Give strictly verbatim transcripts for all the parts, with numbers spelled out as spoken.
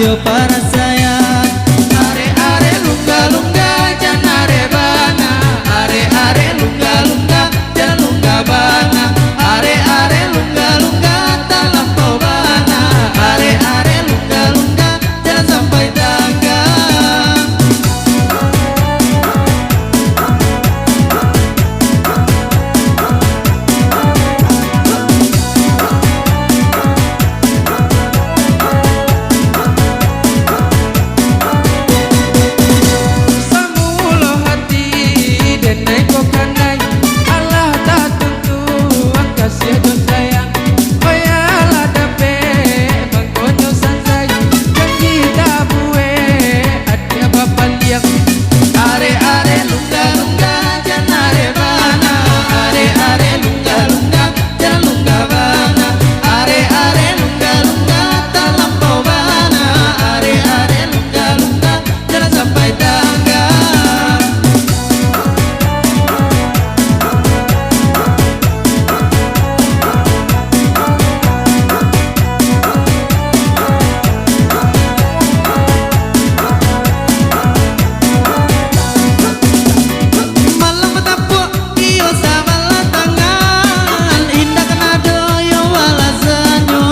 Parasaian. Arek-arek lungga-lungga, jan arek bana. Arek-arek lungga-lungga, jan lungga bana. Arek-arek lungga-lungga, talampau bana. Arek-arek lungga-lungga, jan sampai tangga. Samulo hati denai ko kanai, alah tatuntuang kasiah jo sayang. Oyalah dapek mangkonyo sansai, janji tabuek adiak bapaliang. Arek-arek lungga-lungga, jan arek bana. Arek-arek lungga-lungga, jan lungga bana. Arek-arek lungga-lungga, talampau bana. Arek-arek lungga-lungga, jan sampai tangga. Malang batapuak, iyo sabalah tangan, indak kanado yo balasannyo.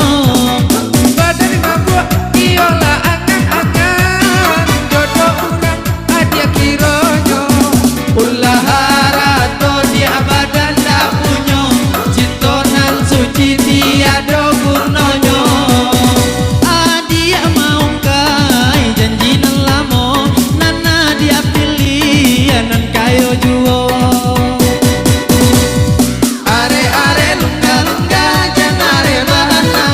Badan mabuak, iyolah angan-angan, jodoh urang adiak kironyo. Ulah harato diak badan ndak punyo, cinto nan suci tiado gunonyo. Adiak maungkai janji nan lamo, nan adiak piliah nan kayo juo. Arek-arek lungga-lungga, jan arek bana.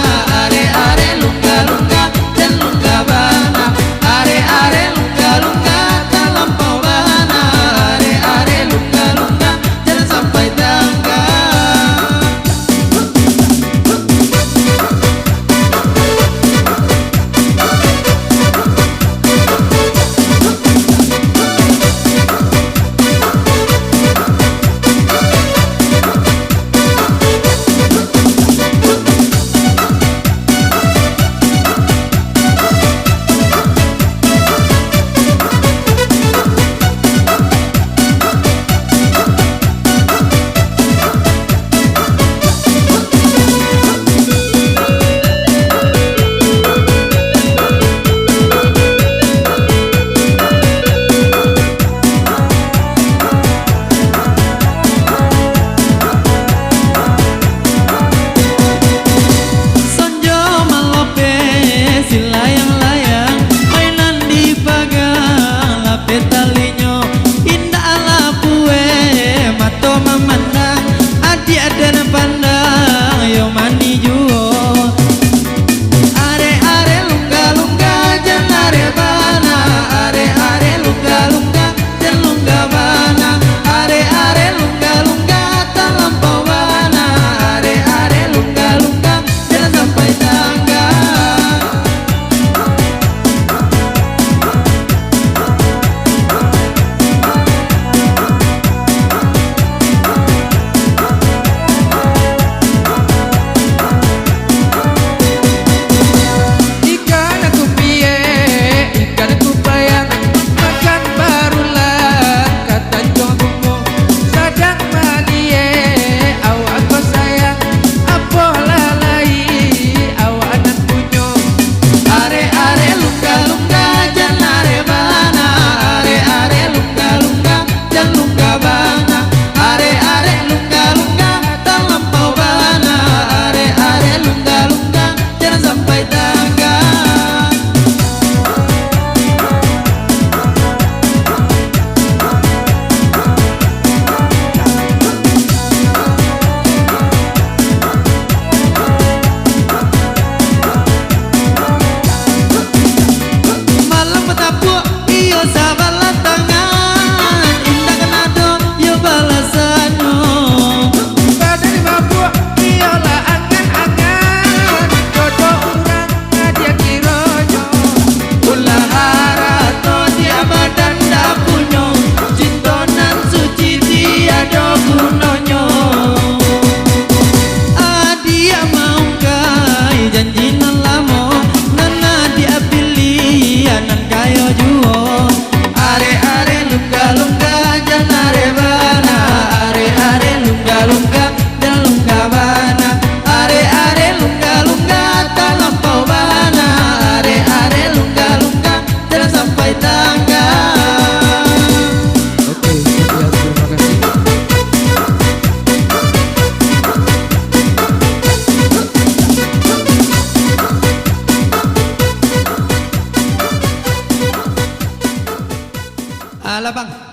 Arek-arek lungga-lungga, jan lungga bana. Arek-arek lungga-lungga, talampau bana. Arek-arek lungga-lungga, jan sampai tangga. Sonjo malopeh silayang-layang, mainan di pagang lapeh talinyo, indak alah pueh mato mamandang, adiak den pandang yo mani juo. Arek-arek lungga-lungga, jan arek bana. Arek-arek lungga-lungga, jan lungga bana. Arek-arek lungga-lungga, talampau bana. Arek-arek lungga-lungga, jan sampai tangga. Ikan kupiek, ikan kupayang, makan barulang ka Tanjuang Bungo. Sadang maliek awak ko sayang, apolah lai awak nan punyo. Arek-arek lungga-lungga, jan arek bana. Arek-arek lungga-lungga, jan lungga bana. Arek-arek lungga-lungga, talampau bana. Arek-arek lungga-lungga, jan sampai tangga. Malang batapuak, iyo sabalah tangan, indak kanado yo balasannyo. Badan mabuak, iyolah angan-angan, jodoh urang Oke, sekian, terima kasih. Alah, Bang.